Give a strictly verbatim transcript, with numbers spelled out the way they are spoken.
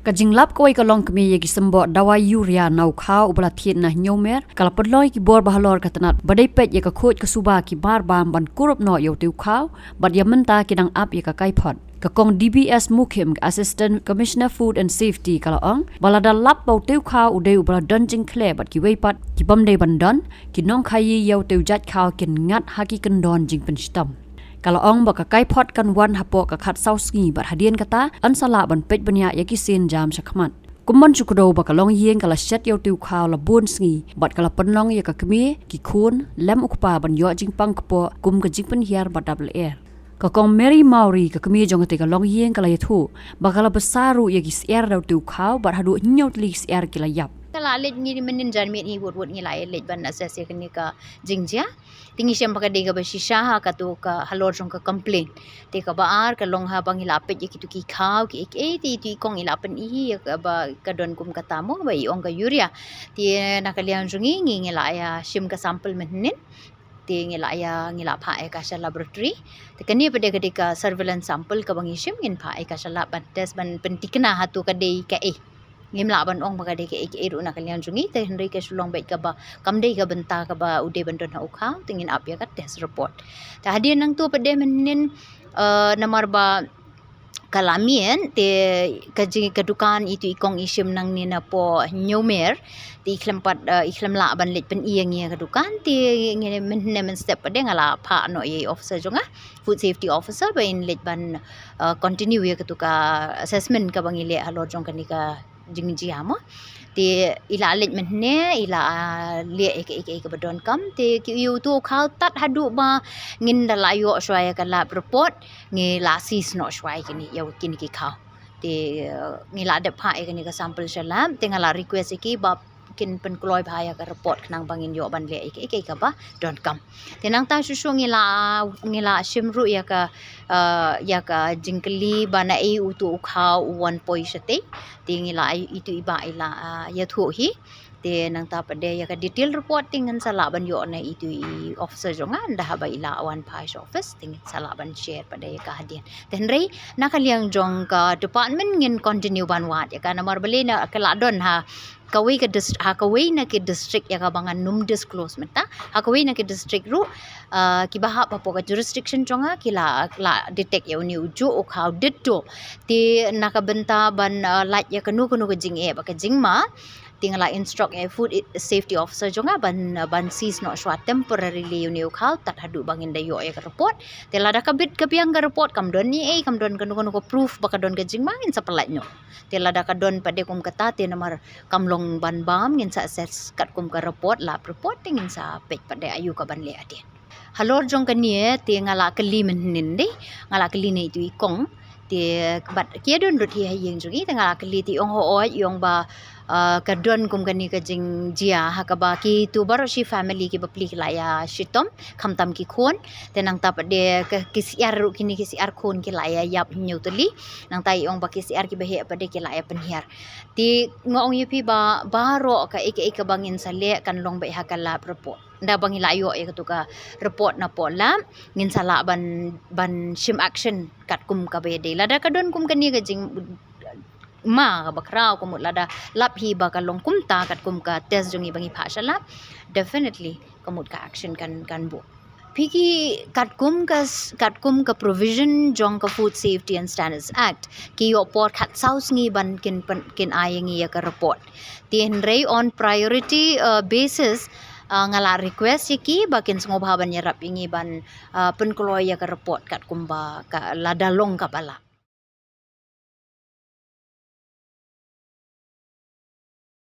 Ka jinglap kawei ka longkmie ïa ki symboh dawai urea na u khaw uba la thied na hynñiew mer ka la pynlong ïa ki bor bahalor ka tnat ba dei peit ïa ka khuid ka suba ki bar bam ban kurup noh ïa utei u khaw bad ïa mynta ki dang ap ïa ka kaiphod. Ka Kong D B S Mukhim, ka Assistant Commissioner Food and Safety, ka la ong ba lada lap ba utei u khaw u dei uba la don jingkhleh bad kiwei pat ki bym dei ban don, ki nongkhaïi ïa utei u jait khaw kin ngat ha ki kyndon jingpynshitom. Ka la ong ba ka kaiphod kan wan hapoh ka khatsaw sngi bad hadien kata yn sa lah ban peit bniah ïa ki sienjam shakhmat. Kum ban shu kdew ba ka longïing ka la shet ïa utei u khaw la bun sngi bad ka la pynlong ïa ka kmie, ki khun lem u kpa ban ïoh jingpang kpoh kum ka jingpynhiar ba dap lyer. Ka Kong Mary Mawrie, ka kmie jong katei ka longïing, ka la ïathuh ba ka la bsa ruh ïa ki syiar da utei u khaw bad haduh hynñiew tylli ki syiar ki la ïap. Ka la leit ngi mynnin janmiet hi wut wut ngi la leit ban assess ïa kane ka jingjia. Te ngi shem ba ka dei kaba shisha ha katu ka halor jong ka complaint. Te kaba ar ka long haba ngi la peit ïa kitu ki khaw kiei kiei te itu i kong i la pyni hi ïa kaba ka don kum kata mo ba i ong ka urea. Te na ka liang jong ngi ngi ngi la ïa shim ka sample mynnin. Te ngi la ïa ngi la phah ïa ka sha laboratory. Te kane pat de ka dei ka surveillance sample kaba ngi shim ngin phah ïa ka sha lab ban test ban pynthikna hato ka dei kaei. Ngim lah ban ong ba ka dei kaei kaei ruh na ka liang jong ngi te hynrei ka shu long beit kaba kam dei ka bynta kaba u dei ban don ha u khaw te ngin ap ïa ka test report. Te hadien nangtu pat de mynnin, eh, namar ba ka la miet te ka jing ka dukan itu i kong i shim nangne napoh hynñiew mer te i khlem pat, eh, i khlem lah ban leit pyni ïa ngi ïa ka dukan te ngi mynne mynstep pat de nga la phah noh ïa i officer jong nga, food safety officer, ba in leit ban, eh, continue ïa katu ka assessment kaba ngi leh halor jong kane ka jingjia mo. Te i la leit mynne i la, ah, leh ïa kaei kaei kaba donkam te ki ïa utu u khaw tad haduh ba ngin da la ïoh shuwa ïa ka lab report ngi la seize noh shuwa ïa kine ïa kine ki khaw. Te, eh, ngi la dep phah ïa kane ka sample sha lab te nga la request ïa ki ba kin pynkloi bha ïa ka report khnang ba ngin ïoh ban leh ïa kaei kaei kaba donkam. Te nangta shuh shuh ngi la ngi la shim ruh ïa ka, eh, ïa ka jingkylli ba naei utu u khaw u wan poi shatei. Te ngi la ai itu i bah i la, eh, ïathuh hi. Te nangta pat de ïa ka detail report te ngin sa lah ban ïoh na itu i officer jong nga ynda haba i la wan phai sha office te ngin sa lah ban share pat de ïa ka hadien. Te hynrei na ka liang jong ka department ngin continue ban wad ïa ka namar balei na ka la don ha kawei ka dist-, ha kawei na ki district ïa kaba ngan ym disclose mynta. Ha kawei na ki district ruh, ah, kiba hap hapoh ka jurisdiction jong nga ki la, la detect ïa une u juh u khaw dei to. Te na ka bynta ban, ah, lait ïa kano kano ka jingeh bad ka jingma. Te nga la instruct ïa food i-, safety officer jong nga ban, ah, ban seize noh shuwa temporarily une u khaw tad haduh ba ngin da ïoh ïa ka report. Te lada ka bit ka biang ka report kam don ei ei kam don kano kano ka proof ba ka don ka jingma ngin sa pyllait noh. Te lada ka don pat de kum kata te namar kam long ban bam ngin sa assess katkum ka report, lab report te ngin sa peit pat de aïu ka ban leh hadien. Halor jong kane te nga la kylli mynhynnin de, nga la kylli na itu i kong. Te bad ki ïa don lut hi ha ïing jong i te nga la kylli te i ong hooid i ong ba, ah, ka don kum kane ka jingjia ha kaba kitu baroh shi family kiba pli ki la ïa shitom khamtam ki khun. Te nangta pat de ka, ki syiar ruh kine ki syiar khun ki la ïa ïap hynñiew tylli. Nangta i ong ba ki syiar kiba heh pat de ki la ïa pynhiar. Te nga ong ïa phi ba baroh kaei kaei kaba ngin sa leh kan long beit ha ka lab report. Ynda ba ngi la ïoh ïa katu ka report napoh lab ngin sa lah ban, ban shim action katkum kaba ïadei. Lada ka don kum kane ka jing ma kaba khraw ka mut lada lap hi ba ka long kumta katkum ka test jong i ba ngi phah sha lab, definitely ka mut ka action kan, kan buh. Phi ki katkum ka s-, katkum ka provision jong ka Food Safety and Standards Act ki ïoh por khatsaw sngi ban kin pyn-, kin ai ïa ngi ïa ka report. Te hynrei on priority, uh, basis, uh, nga la request ïa ki ba kin sngewbha ban ïarap ïa ngi ban, uh, pynkloi ïa ka report katkum ba ka lada long kaba lah.